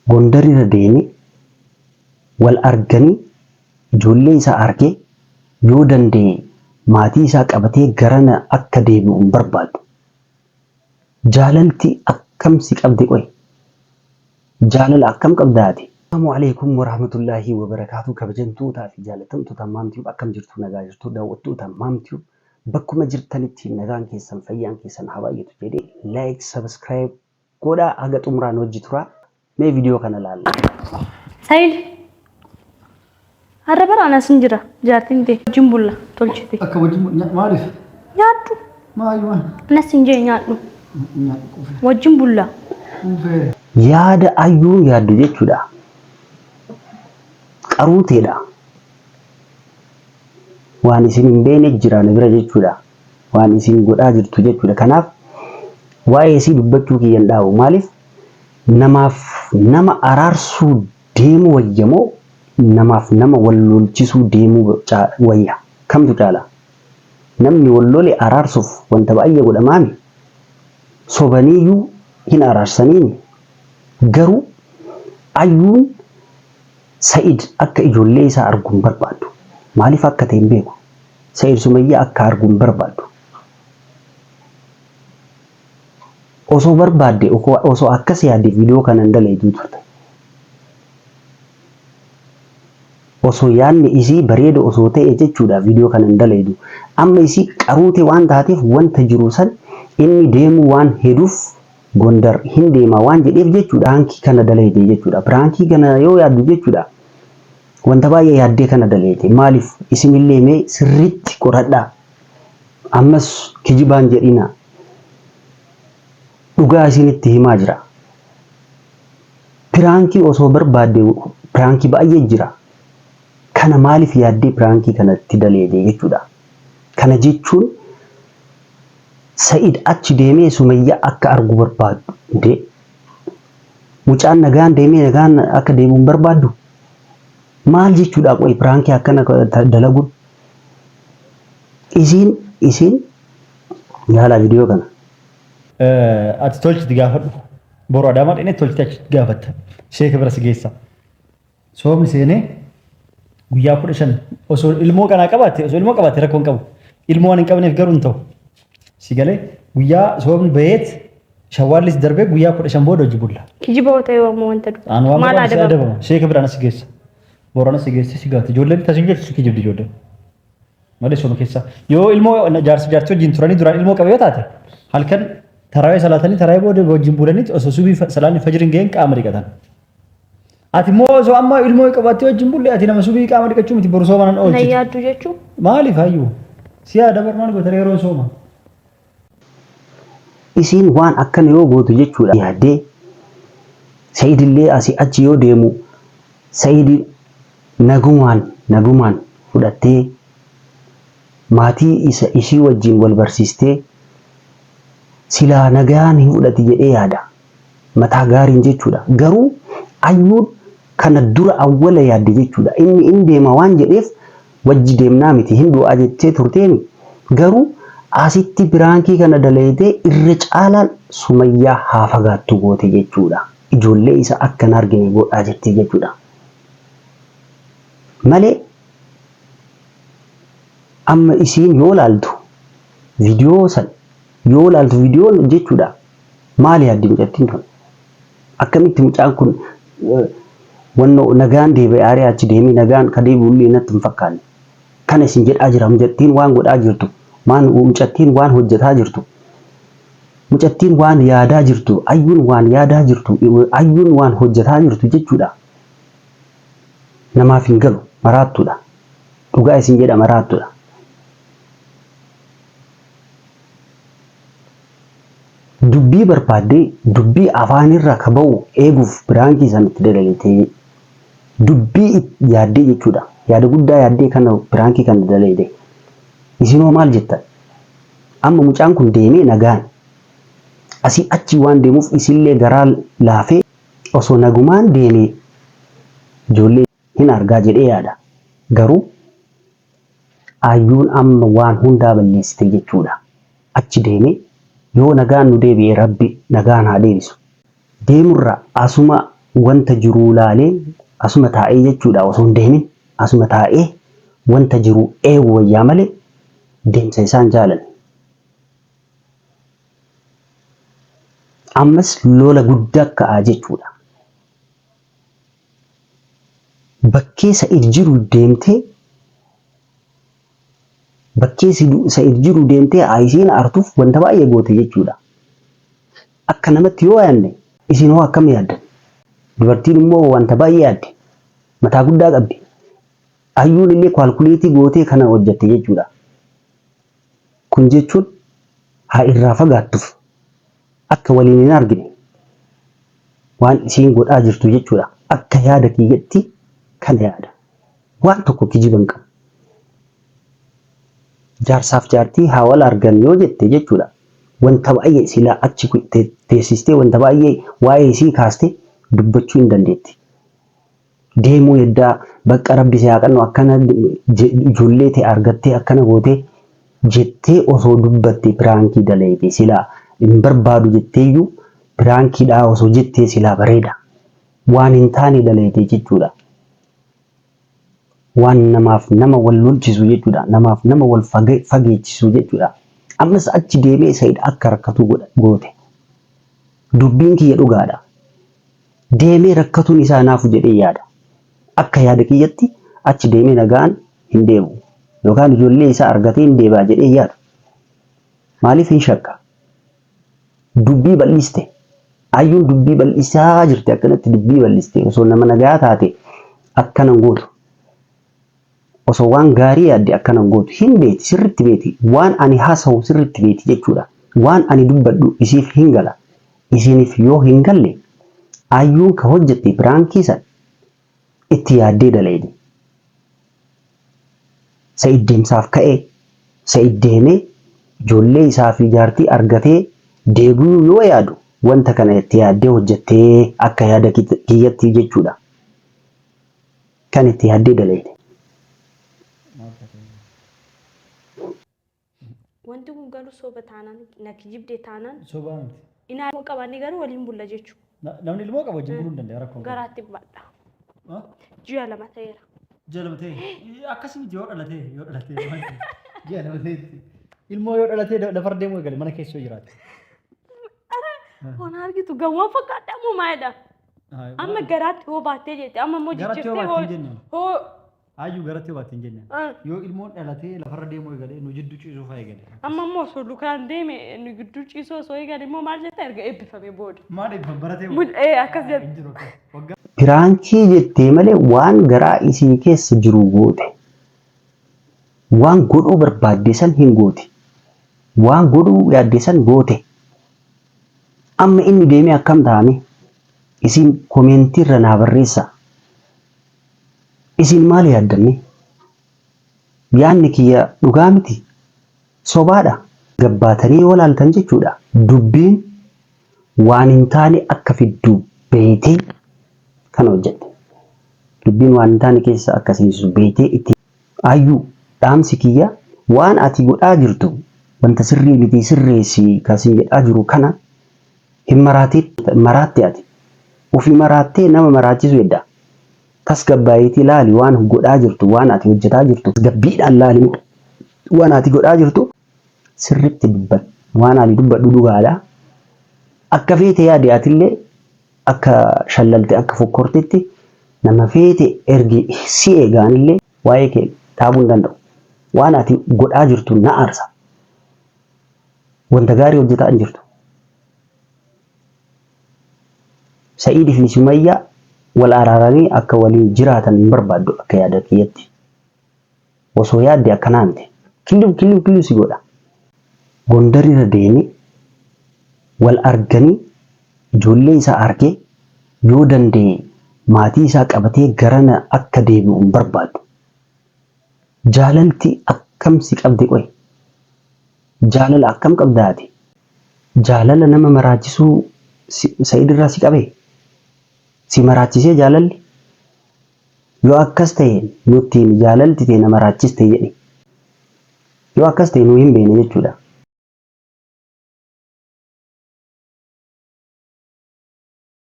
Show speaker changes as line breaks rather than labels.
Gondarirra deemee wal arganii ijoollee isaa argee yoo danda'e maatii isaa qabatee garana akka deebi'u hin barbaaddu. Jaalalti akkam si qabde qoy? Jaalala akkam qabda ati? Assalaamu Aleeykum Warahmatullaahi Wabarakaatuh Kabajamtootaa fi jaalatamtoota Maam Tube akkam jirtu nagaa jirtu daawwattoota Maam Tube bakkuma jirtanitti nagaan keessan fayyaan keessan haa baay'atu jedhee like subscribe godhaa haga xumuraan wajji turaa mee video kana laalla.
Sayid. Har'a bara anas hin jira jaartiin tee wajjin bulla tolchite.
Akka wajjin maaliif?
Nyaadhu.
Maali maal?
Anas hin jee nyaadhu.
Nyaadhu quufee.
Wajjin bulla.
Quufee.
Yaada ayyuun yaaddu jechuudha. Qaruuteedha. Waan isin hin beekne jira na bira jechuudha. Waan isin godhaa jirtu jechuudha. Kanaaf waa'ee isii dubbachuu kiyya hin dhaabu. Maaliif namaaf nama araarsuu deemuu wayya moo namaaf nama wal lolchisuu deemuu wayya? Kamtu caala? Namni wal lole araarsuuf wanta baay'ee godhamaami. Sobaniiyyuu hin araarsaniimi. Garuu Ayyuun Sa'id akka ijoollee isaa argu hin barbaaddu. Maaliif akka ta'e hin beeku. Sa'id Sumayyaa akka argu hin barbaaddu. Osoo barbaadde osoo akkas yaadde viidiyoo kana hin dalayduu turte. Osoo yaadni isii bareeda osoo ta'e jechuudha viidiyoo kana hin dalaydu. Amma isii qaruute waan taateef wanta jiru san inni deemuu waan heduuf Gondar hin deema waan jedheef jechuudha piraankii kana dalayde jechuudha. Piraankii kana yoo yaaddu jechuudha wanta baay'ee yaaddee kana dalayde. Maaliif isinillee mee sirriitti qoradhaa. Ammas kijibaan jedhina. Dhugaa isinitti himaa jira. Piraankii osoo barbaadde piraankii baay'ee jira. Kana maaliif yaaddee piraankii kanatti daleede jechuudha. Kana jechuun Sa'id achi deemee Sumayyaa akka argu barbaaddu. Indee mucaan nagaan deemee nagaan akka deebi'u hin barbaaddu? Maal jechuudha qoy piraankii akkana dalaguun? Isiin isiin ilaalaa viidiyoo kana.
Ati tolchiti gaafadhu. Boru Adaamaa dhaqnee tolchiti achi gaafatta. Sheeka bira si geessa. Soomni seenee guyyaa 15 osoo ilmoo kanaa qabaatte osoo ilmoo qabaatte rakkoo hin qabu. Ilmoo waan hin qabneef garuu hin ta'u. Si galee guyyaa soomni baheet shawwaallis darbee guyyaa 15 booda hojii bulla.
Kijiba yoo ta'e ammoo wanta dubbatu.
Aan waan
Maal
barbaadu si
adabama?
adabama. Sheeka biraan si geessa. Boorana si geesse si gaata. Ijoolleen tasin jirtu si kijibdi ijoolleen. Malee sooma keessa. Yoo ilmoo jaarsi jaartii wajjin turanii duraan ilmoo qabe yoo taate halkan taraawee salaatanii taraawee booda wajjin bulanii osoo subii salaanni fajri hin ga'in qaama dhiqatan. Ati immoo osoo amma ilmoo qabaattee wajjin bulle ati nama subii qaama dhiqachuu miti boru sooma nan
Na
oolchitu.
yaaddu jechuun
Maaliif hayyuu? Si yaada bar maal goota yeroo sooma?
Isiin waan akkana yoo gootu jechuudha yaaddee Sa'idillee asii achi yoo deemu Sa'idi nagumaan nagumaan fudhattee maatii isa ishii wajjin wal barsiistee silaa nagaan hin fudhati jedhee yaada. Mataa gaariin jechuudha. Garuu ayyuun kana dura awwala yaadde jechuudha. Inni in deema waan jedheef wajji deemnaa miti hin du'aa jettee turteemi. Garuu asitti piraankii kana dalaydee irra caalaan Sumayyaa haa fagaattu goote jechuudha. Ijoollee isa akka hin argine godhaa jirti jechuudha. Malee amma isiin yoo laaltu viidiyoo san yoo laaltu viidiyoon jechuudha maali yaaddi mucattiin tun? Akkamitti mucaan kun wannoo nagaan deebi'ee aaree achi deemee nagaan ka deebi'u illee natti hin fakkaanne. Kana isin jedhaa jira mucattiin waan godhaa jirtu waan mucattiin waan hojjetaa jirtu mucattiin waan yaadaa jirtu ayyuun waan yaadaa jirtu ayyuun waan hojjetaa jirtu jechuudha. Namaaf hin galu maraattuudha. Dhugaa isin jedha maraattuudha. Dubbii barbaaddee dubbii afaanirra ka ba'u eeguuf piraankii san itti dalaydee dubbii yaaddee jechuudha. Yaada guddaa yaaddee kana piraankii kana dalayde. Isinoo maal jettan? Amma mucaan kun deemee nagaan asii achi waan deemuuf isillee garaa laafee osoo nagumaan deemee ijoollee hin argaa jedhee yaada. Garuu Ayyuun amma waan hundaa balleessite jechuudha. Achi deemee yoo nagaan nu deebi'e Rabbi nagaan haa deebisu. Deemurra asuma wanta jiruu laalee asuma taa'ee jechuudha osoo hin deemin asuma taa'ee wanta jiru eegu wayyaa malee deemsa isaan jaalan. Ammas lola guddaa ka'aa jechuudha. Bakkee Sa'id jiru deemtee bakkee Sa'id jiru deemtee isiin aartuuf wanta baay'ee goote jechuudha. Akka namatti yoo yaadne isin hoo akkam yaaddan? Dubartiin immoo wanta baay'ee yaaddi. Mataa guddaa qabdi. Ayyuun illee kaalkuleetii gootee kana hojjatte jechuudha. Kun jechuun haa irraa fagaattuuf akka waliin hin argine waan isiin godhaa jirtu jechuudha. Akka yaada kiyyatti kana yaada. Waan tokko kijiba hin qabu. Jaarsaaf jaartii haa wal argan yoo jette jechuudha. Wanta baay'ee silaa achi teessistee wanta baay'ee waa'ee isii kaaste dubbachuu hin dandeetti. Deemuu eddaa bakka rabbi si haa qannu akkana ijoollee ta'e argattee akkana gootee jettee osoo dubbatte piraankii daleete silaa hin barbaadu jetteeyyuu piraankiidhaa osoo jettee silaa bareeda. Waan hin taane daleete jechuudha. Waan namaaf nama wal lolchisu jechuudha. Namaaf nama wal fageechisu jechuudha. Ammas achi deemee Said akka rakkatu goote. Dubbiin kiyya dhugaadha. Deemee rakkatuun isaa naafu jedhee yaada. Akka yaada kiyyatti achi deemee nagaan hin deebi'u. Yookaan ijoollee isaa argatee hin deebi'a jedhee yaadu. Maaliif hin shakka? Dubbii bal'iste. Ayyuun dubbii bal'isaa jirti akkanatti dubbii bal'iste. Osoo nama nagaa taate akkana hin gootu. Osoo waan gaarii yaadde akkana hin gootu. Hin beeti sirritti beeti. Waan ani haasa'u sirritti beeti jechuudha. Waan ani dubbadhu isiif hin gala. Isiniif yoo hin galle ayyuun ka hojjette piraankii san itti yaaddee dalayde. Sa'id deemsaaf ka'ee Sa'id deemee ijoollee isaa fi jaartii argatee deebi'uu yoo yaadu wanta kana itti yaaddee hojjettee akka yaada kiyyatti jechuudha. Kan itti yaaddee dalayde.
Wanti kun garuu soba taanaan na kijibde taanaan
Sobaa miti.
inaa ilmoo qabaanne garuu waliin bulla jechuudha.
Namni ilmoo qabu wajjin buluu hin danda'a rakkoo hin qabu.
Garaatti baadha.
Ha?
Ji'a 2 ta'eera.
Ji'a 2 ta'e. Akkasii miti yoo dhalatee yoo dhalatee maal ta'e? Ji'a 2 ta'etti. Ilmoo yoo dhalatee lafarra deemuu eegale mana keessa yoo jiraate.
Waan argitu gawwaan fakkaadha moo maalidha? Amma garaatti hoo baattee jette amma immoo
Garaatti hoo
jijjiirtee
baatte hin jenne.
hoo
Aayyuu garatti yoo baatte hin jenne. Yoo ilmoon dhalatee lafarra deemuu eegale nu jidduu ciisuu fa'aa eegale.
Amma immoo osoo lukaan deeme nu gidduu ciisuu osoo eegale immoo maal jetta erga eebbifame booda.
Maal eebbifame baratee moo?
Ee akkas jette.
Hin jiru akkas. Waggaa
Piraankii jettee malee waan garaa isii keessa jiru goote. Waan godhuu barbaadde san hin goote. Waan godhuu yaadde san goote. Amma inni deemee akkam ta'a mee? Isin komeentii irra naa barreessaa. Isin maal yaaddan mee? Yaanni kiyya dhugaa miti? Sobaadha? Gabbaatanii yoo laaltan jechuudha dubbiin waan hin taane akka fiddu beeytee kana hojjatte. Dubbiin waan hin taane keessa akka seensisu beeytee itti Ayyuu dhaamsi kiyya waan ati godhaa jirtu wanta sirrii miti sirreessi ka sin jedhaa jiru kana hin maraatin maraatte ati ufi maraattee nama maraachisu hedda tasgabbaayiitii laali waan godhaa jirtu waan ati hojjataa jirtu tasgabbiidhaan laali waan ati godhaa jirtu sirritti dubbadhu waan ani dubbadhu dhugaadha akka feete yaadi atillee akka shallalte akka fokkortetti nama feete ergi si eegaanillee waa'ee kee dhaabuu hin danda'u waan ati godhaa jirtu na aarsa Wanta gaarii hojjetaa hin jirtu. Sa'iid fi Sumayyaa wal araaranii akka waliin jiraatan hin barbaaddu akka yaada kiyyatti. Osoo yaadde akkanaa miti. Killiw killiw killiw si godha. Gondarirra deemee wal arganii ijoollee isaa argee yoo danda'e maatii isaa qabatee garana akka deebi'u hin barbaaddu. Jaalalti akkam si qabde qoy? Jaalala akkam qabda ati? Jaalala nama maraachisuu Sa'id irraa si qabee? Si maraachisee jaalalli? Yoo akkas ta'e nutti himi jaalalti tee na maraachiste jedhi. Yoo akkas ta'e nu hin beekne jechuudha.